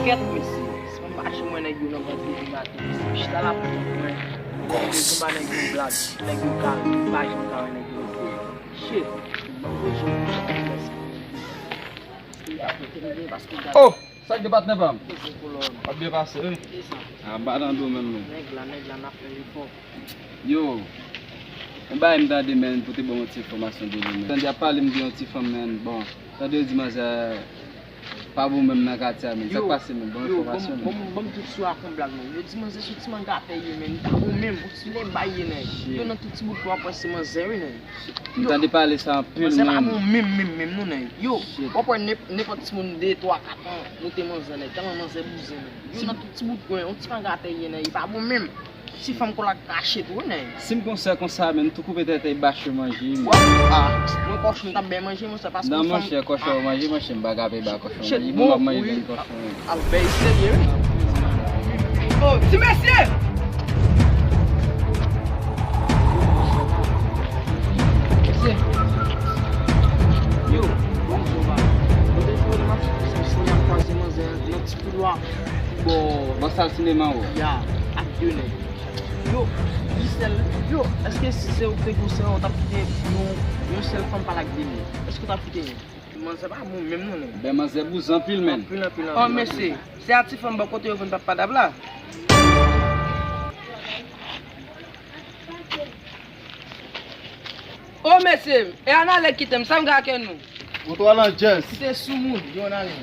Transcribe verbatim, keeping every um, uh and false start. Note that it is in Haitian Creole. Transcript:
Kèt mesye, si mwen pa jwenn mwen nèg yo nan vant li maten, mesye, m chita la pou kont mwen. Yo di m ba nèg yo blag, nèg yo ka, m pa janm ka wè nèg yo ankò. Shit, mwen bezwen yon chans. Oh, sa k gen patnè pa m? W ap byen pase wi. Ah, m pa nan do menm non. Nèg la, nèg la, n ap fè efò. Yo, yon bagay m tande, men, pou te ban yon ti enfòmasyon de li, men. Tande y ap pale m de yon ti fanm, men, bon, tande yo di manzè pa bon menm nan katye a, men. Sa k pase, men? Ban enfòmasyon, men. Ban m tout sou ak yon blag, men. Yo di manzè sou ti manga pèye, men. Li pa bon menm, yon ti lè bay ye, nèg. Yo nan tout ti bout kò ap wè se manzè, wi, nèg. M tande pale sa anpil, manzè pa bon menm, menm, menm, non, nèg. Yo, w ap wè nenpòt ti moun de, twa, kat an, moute manzè, nèg. Tèlman manzè bouzen, nèg. Yo nan tout ti bout kwen, yon ti manga pèye, nèg. Li pa bon menm. Ti fanm kòl la krache tou, nèg. Si m konsa konsa, men m tou koupe tèt e ba chè manje, men. Ah, mwen kòchon m t ap bay manje, monchè, paske nan, monchè, kòchon manje, monchè, m pa ka peye ba kòchon manje, bon, m ap manje grenn kòchon. Al bay serye, wi. Oh, ti mesye! Mesye. Yo, bon, bon, ba. Mwen te jwe nan match, se, se, nan kwaze manzè, nan ti koulwa. Bò, bò sal sinema, wi. Ya, ak de nèg. Yo, di sèl, yo, èske si se ou te gon sèl, ou t ap kite yon, yon sèl fanm pale ak de moun? Èske ou t ap kite yon? Manzè pa bon menm non, nèg. Ben, manzè bouzen anpil, menm. Anpil, anpil, anpil. Oh, mesye, se a ti fanm bò kote yo vann pap padab la. Oh, mesye, e anale kite m, sa m gen ak nou? Ou twò landjèz. Kite sou moun, yo anale.